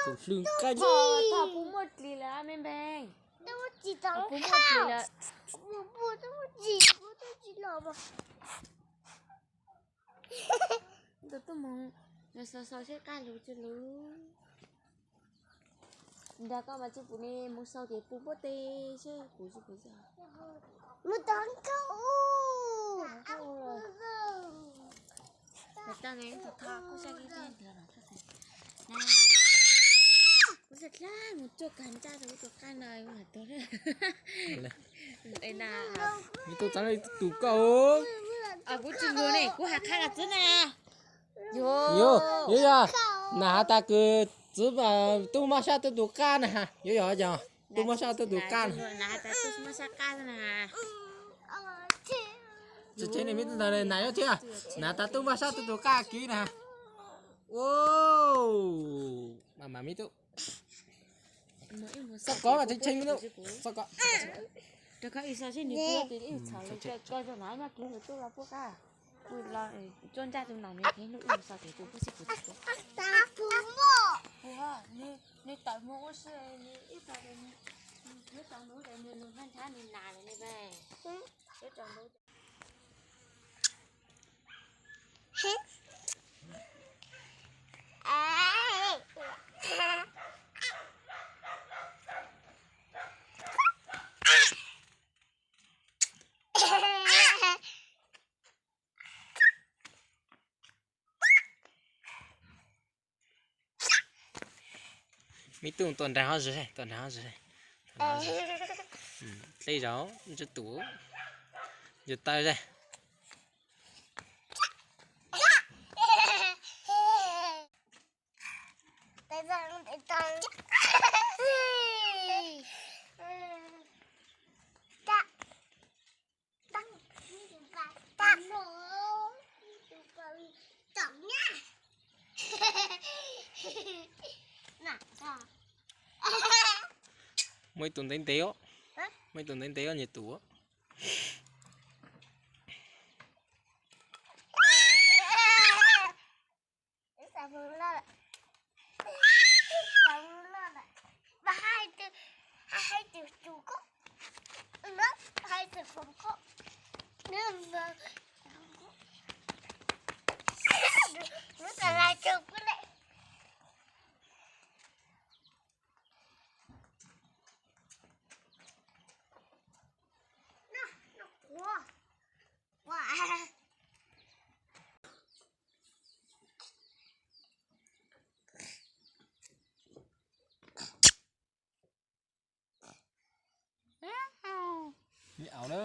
Tus hlwb nqaij. Thaum puas muaj dlis lawm me npeeg? Puas muaj dlis lawm? Tus tub moog, nws xaus xaus seb qaj lug tsi lug. Nrag koj mas tsi pum ne, moog xaus ces pum npuaj teg seb pum tsi pum tsi. Mus tod nkauj. Tag ne, tho kuj sab kib teg ntawd los txog. Na, kuv xav dlaab mus cuaj kag ntsaj rau kuv tus qaj no kuv mam tuag. Ib tug txav le tus koj. Kuv tsis luag ne, kuv has qha koj txwb na. Yuav, yuav yog, nam has tas kws txwv tub maj sab tuaj tus qaj na, yuav yog yog tub maj sab tuaj tus qaj na. Tsis tseeb ne, me tub ntawd nam yuav thiab, nam tas tub maj sab tuaj tus qaj kiv na. Ua, mas mas me tub. Txoj kov mas tseem tsheej me tub. Txoj kov. Nws tawm mus ua si, nws ib tag, nws tawm mus ua si, nws nrhav nrhav nws nas lawm ne. Me tub tuaj nrag hov zog, tuaj nrag hov zog. Dlej zaum ntsib tus yug taw zog. Muaj ib tug ntev ntev os, muaj ib tug ntev ntev os, nyias tus. Me aus na.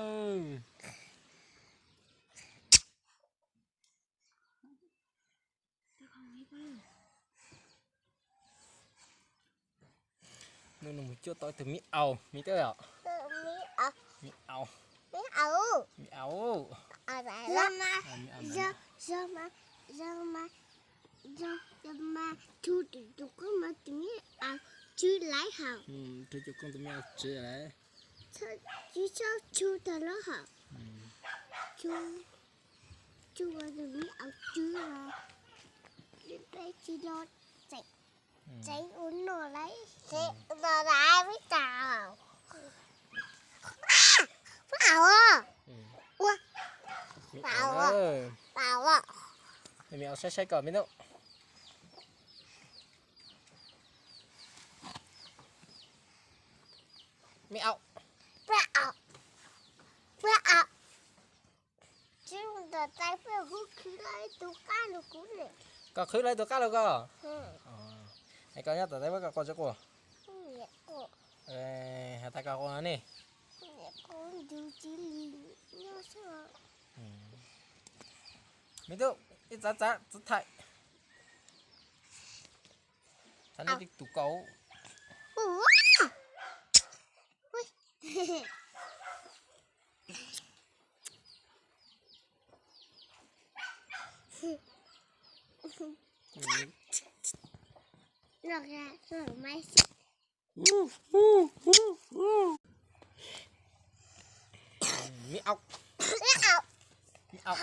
Hnub no mus cuaj tau ib tug me aus, me tub os. Me aus. Me aus. Tus koob mas tus me aus tswv lawm hos. Tus koob tus me aus tswv lawm. Tswv tau lub hom. Tswv ua tus me aus tswv los peb tsis los tseem ua no lawm, tseem ua no lawm peb tas. Pab aus, pab aus, pab aus. Me aus saib saib koj me tub. Me aus. Pab aus, pab aus. Koj khwb lawv tus qab lug koj. Es koj nyob tom teb pab koj quaj tsis quaj? Has tas koj quaj ne. Me tub, ib txav txav txav thaim. Txav nej tus kaus. Me aus. Me aus.